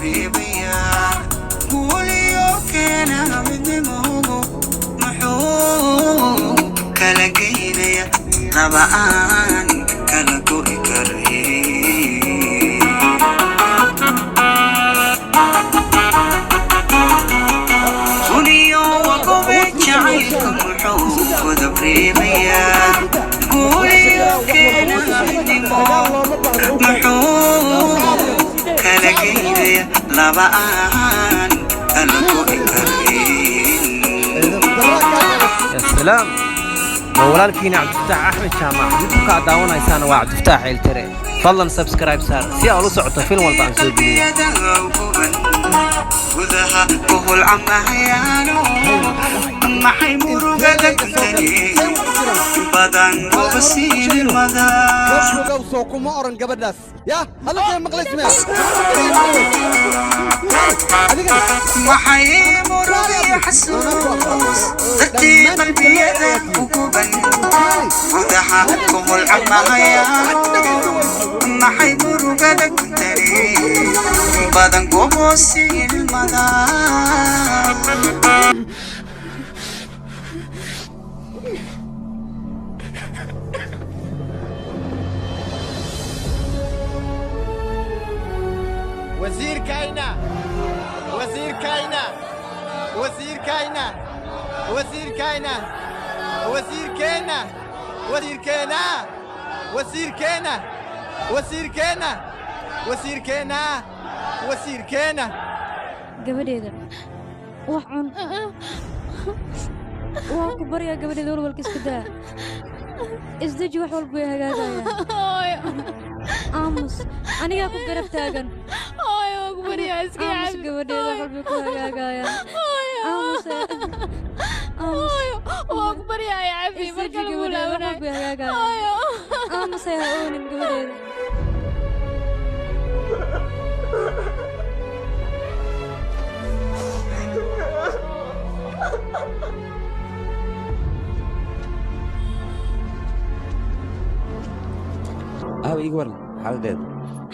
reebayaa guuliyo keena midnimo muxuu kala geynaya laba aan kala go'i karin guniyo wagobe jacaylka muxuu godob reebayaa guuliyo keena midnimo muxuu kala geynaya laba aan kala go'i karin. Ya salaam, waa walaalkiina Cabdifataax Axmed Jaamac. YouTube-ka aad daawanaysaana waa Cabdifataax Ceeltire. Fadlan subscribe saar si aad ula socoto film walba aan soo geliyo. Gudaha kuhul camahayaano maxay murugada kuntani badan gobasiinimada. Ogow, soo kuma oran gabadhaas yaa hadalkay maqlaysmaya adiga. Maxay murugiyo xasuus dartii qalbiyada uguban gudaha kuhul camahayaano maxay murugada kuntani badan gobosiinimada. Wasiirkayna, wasiirkayna, wasiirkayna, wasiirkayna, wasiirkeenna, wasiirkeenna, wasiirkeenna, wasiirkeenna, wasiirkeenna, wasiirkeenna. Gabadheeda, wax cun, waa ku baryaa. Gabadheeda, walwalka iska daa, isdeji, wax walba way hagaagayaan. Aamus, anigaa ku garab taagan. Aamus gabadheeda, wax walbay ku hagaagayaan. Aamus, aamus, isdeji gabadheeda, wax walbay hagaagayaan. Aamusay, ha oonin gabadheeda. Aawa, iga waran xaaladdeeda?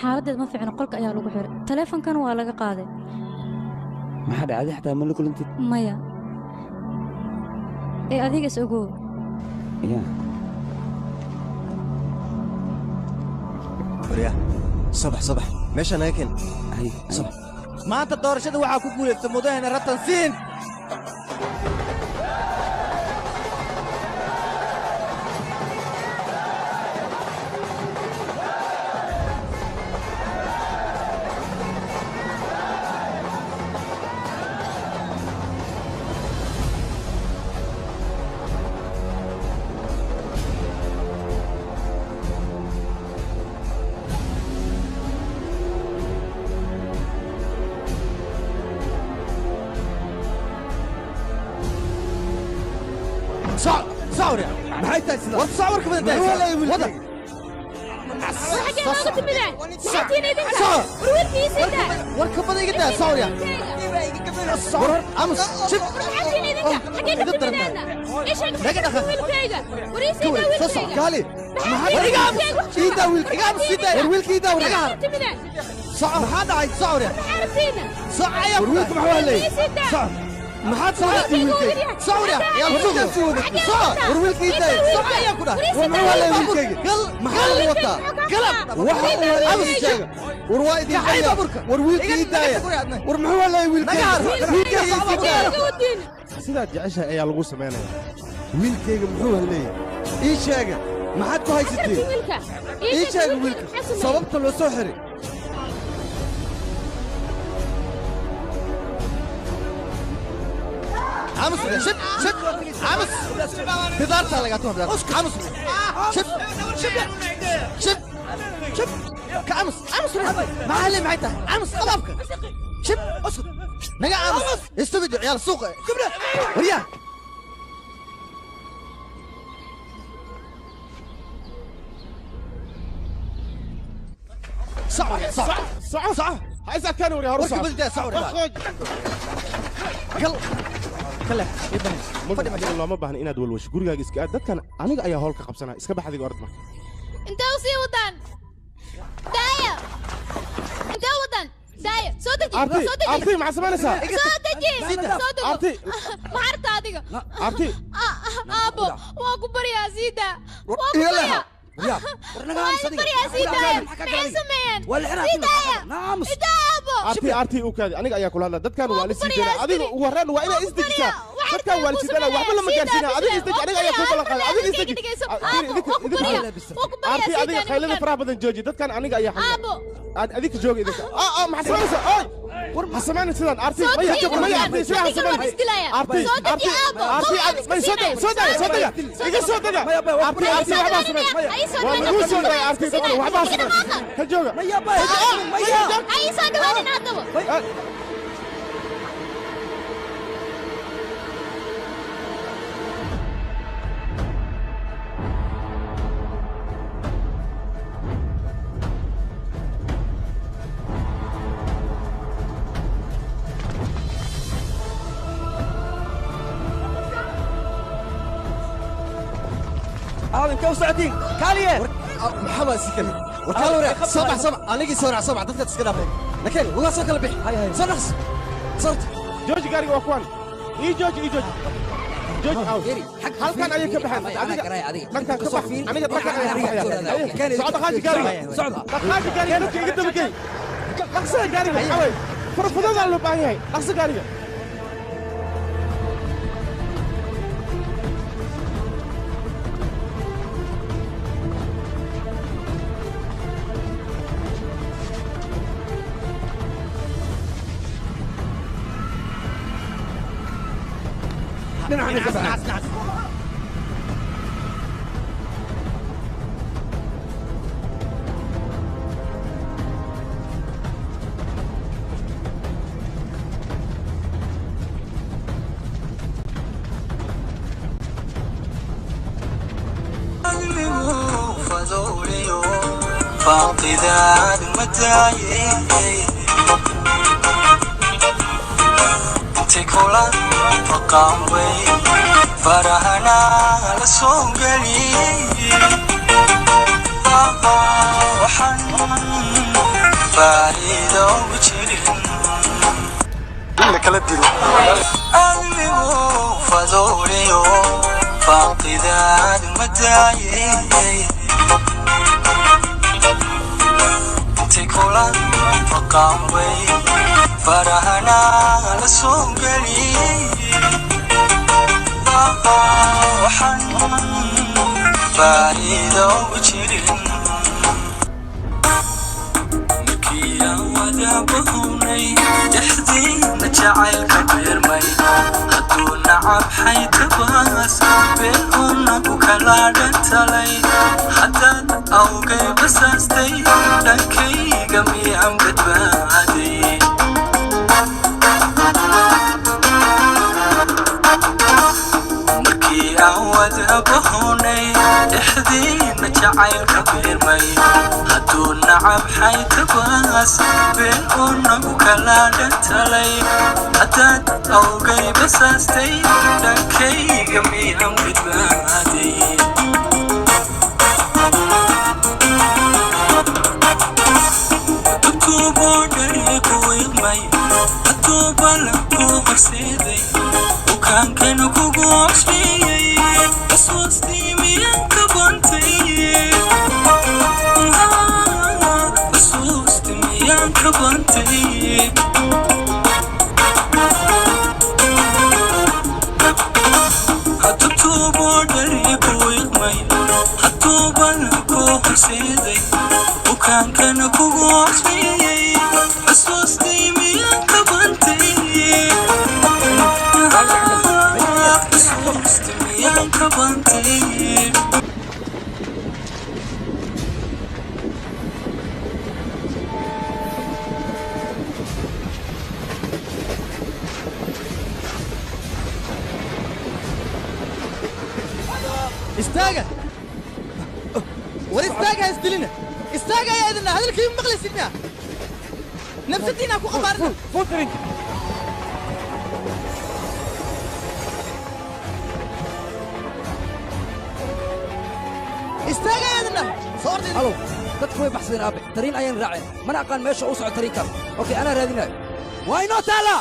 Xaaladdeed ma fiicno, qolka ayaa lagu xiray, taleefonkana waa laga qaaday. Maxaa dhacday? Xataa ma la kulantid? Maya, ee adiga is ogow. Ya. Warya, subax subax meesha naga keen. Hay. Subax maanta doorashada waxaa ku guulaysta mudahena Ratan Siin. Sawir maxay tahay sida war sawirka badan tahay wada. Xagee nooga timideen? Maxaad idinka? War wiilkiisii. Warka badan iga daa, sawir war amus shib. Maxaad idinka? Xagee ka timideenna? Ii sheeg. Naga dhaqa. Wiilkayga. War ii sii daa soo soc. wiilkayga. Kaali, maxaad iga aamus ii daa wiilka, iga aamus, ii daa war wiilka, ii daa war. Timideen. Soco, maxaa dhacay? Sawir. Maxaa rabtiina? Soco ayaa war wiilka, maxaa helay? Ii sii daa. Soco, maxaad soo wiilkayga? Sawir yaa suuqa sii wada. Soco, war wiilka ii daa. Soco ayaa ku dhahay. War maxaa helay wiilkayga? Maxaa lagu wataa? Galab waxa uu helay amus sheega. War waa idin barya, war wiilka ii daaya. War muxuu helay wiilkayga? Wiilkayga ii sii daaya. Sidaad jeceshahay ayaa lagu samaynayaa. Wiilkayga muxuu halleeyay? Ii sheega, maxaad ku haysatiin? Wiilka. Ii sheega wiilka sababta loo soo xiray. Aamus, shib shib, aamus. Bidaartaa lagaa tuma, bidaar. Aamus, shib shib shib shib, ka aamus, aamus. Maxaa helay? Maxay tahay? Aamus, qabaabka shib, uskut, naga aamus. Istubid ciyaal suuqa waryaa. Soco, soco, soco, soco. Ha is adkaan, waryaa, hor u warka soco. badida, soco waryaa. Kal kale ii bane. Marka adiga looma baahna inaad walwasho, gurigaaga iska aad. Dadkan aniga ayaa howl ka qabsanaya. Iska bax adiga, orod marka. Intee u sii wadaan? Daaya. Intee u wadaan? Daaya. Soo Soo deji. Arti Soo deji. Arti maxaa samaynaysaa? Soo deji. Soo dego. Arti Maxarta adiga. Arti Aabbo, waan ku baryaa siida. Waan ku Iga leexo. baryaa. Ya, war naga Waan aamus ku baryaa siida. Maxay sameeyeen? Waa la xiraa. Sidaaya. Naamus. Sidaa aabbo. Arti Arti u kaadi, aniga ayaa kula hadla. Dadkan waa la Waan ku sii daynaa. baryaa, Adiga askari. ugu horreyn waa inaa Waan ku isdejisaa. baryaa. Waxay Dadkan waa la sii daynaa, waxba lama Sidaa gaarsiinaa. Adiga bisle. isdeji, aniga ayaa kuu ballan qaaday. Adiga isdeji. Aabbo, waan ku baryaa. Waan ku baryaa Arti sidaa adiga khaylada nimankan. faraha badan jooji. Dadkan aniga ayaa xamla. Aabbo. Adinka jooga idinka. Maxaa samaynaysaa? Oy, ha samaynin sidaan. Arti Soo maya deji maya nimankan. Arti sidaa ha Adiga waan samaynin. isdilayaa. Arti Soo deji Arti aabbo. Arti Waan iska may soo daga siinaya. soo daga soo daga Soo iga soo daga. Maya, maya, Arti Arti waxba ha samayn. Ay soo Waa dhawaanin. lagu soo daaya Arti, dadkan waxba ha Iga samayn. dhaqaaqa. Ka jooga. Maya, maya, maya. Ha ii soo dhawaanin haddaba. Aabe, intee u socotiin? Kaaliye. Maxaa baa sii kale? Warkaal wareer, soo bax, soo bax. Anigii soo raac, soo bax. Dadkaad iska dhaafay. Nakeen, lugaa soo kala bixi. Soo dhaqs. Soo Jooji gaariga, waa kuwan. Ii jooji, ii jooji. Jooji aw. Halkan ayay ka baxeen. Adiga dhankan ka bax. Aniga dhankan ayaan ka baxaya. Socda, dhaqaaji gaariga. Socda. Dhaqaaji gaariga, dadka iga dabagey. Dhaqsada gaariga, waxaa waye furfudadaa loo baahan yahay. Dhaqso gaariga. Dhinacan ka baxeen. فاقدان متاعي انت كولا فقام فرحنا على سوقلي وحن فاريدو بجري In la kala dilo. قلبي فزوريو فاقدان متاعي انت كولا فقام فرحنا على سوقلي وحن فاريدو بجري dhexdiina jacaylka beermay hadduu nacab xaytabaas been unagu kala dhantalay haddaad awgay basaastay dhankayga miyaan badbaaday. Markii aan wadabahoonay dhexdiina jacaylka beermay hadduu nacab xaytabaas been unagu kala dhantalay haddaad awgay basaastay dhankayga miyaan badbaaday. Bukaankan kugu cusbiyey xusuustii miyaan ka bantay, xusuustii miyaan ka bantay. Horseeday bukaankan kugu cusbiyey xusuustii miyaan ka bantay, xusuustii miyaan ka bantay. Istaaga, war istaaga, ha isdilina. Istaaga ayaa idin dhaha, hadalkii ma maqlaysid miya? Nafsadiina ku qabaarina. Istaaga ayaa idin dhaha, soo orda idin. Halo, dadku way baxsadeen aabe, tariin ayaan raaceen, mana aqaan meesha uu soco tariinkaas. Okay, anaa raadinayo. Waa inoo taala.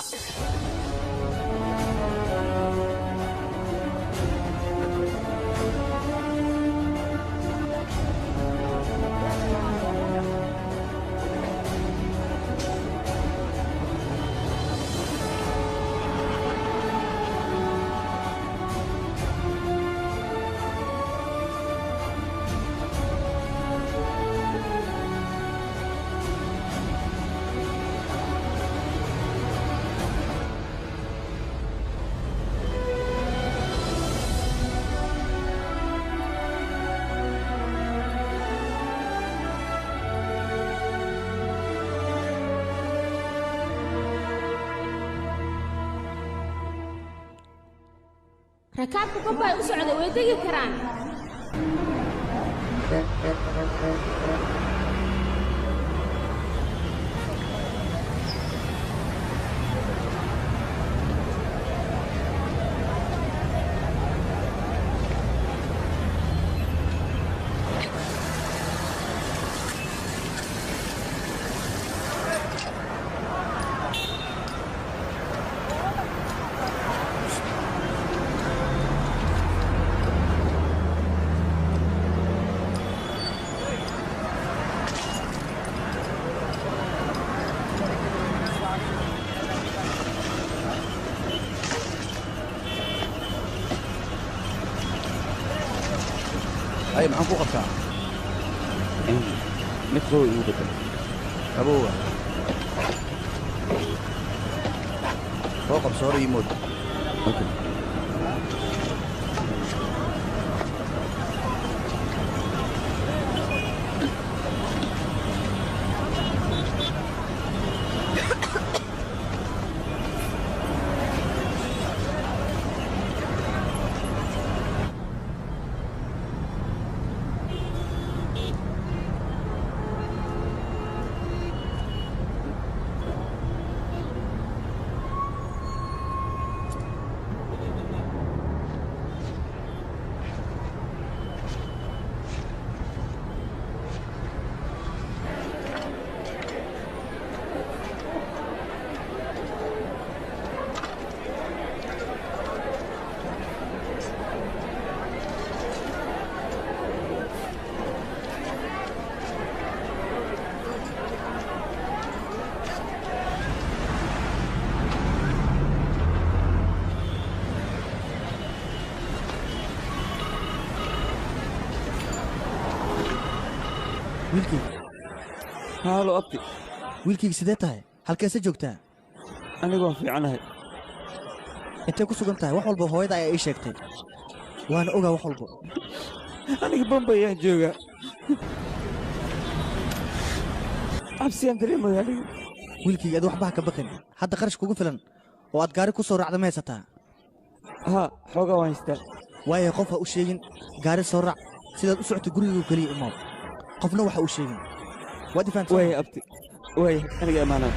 Rakaabka Bombay u socda way degi karaan. Ay, maxaan ku qabtaa? Mid qabow igu bedel. Qabowga soo qabso hore ii mood. Okay. Wiilkayga. Halo abti. Wiilkayga, sidee tahay? Halkeese joogtaa? Anigu waan fiicanahay. Intee ku sugan tahay? Wax walba hooyada ayaa ii sheegtay, waana ogaa wax walba. Aniga Bombay ayaan joogaa. Cabsiyaan dareemaya aniga. Wiilkayga, adi waxba ha ka baqin. Hadda qarash kugu filan oo aad gaari ku soo raacda ma haysataa? Haa, xoogaa waan haystaa. Waayo, qof ha u sheegin. Gaari soo raac, sidaad u socotay gurigayga keliya imaw. Qofna waxa u sheegin, waad ifahansan? Waaya abti, waaya, aniga imaanaa.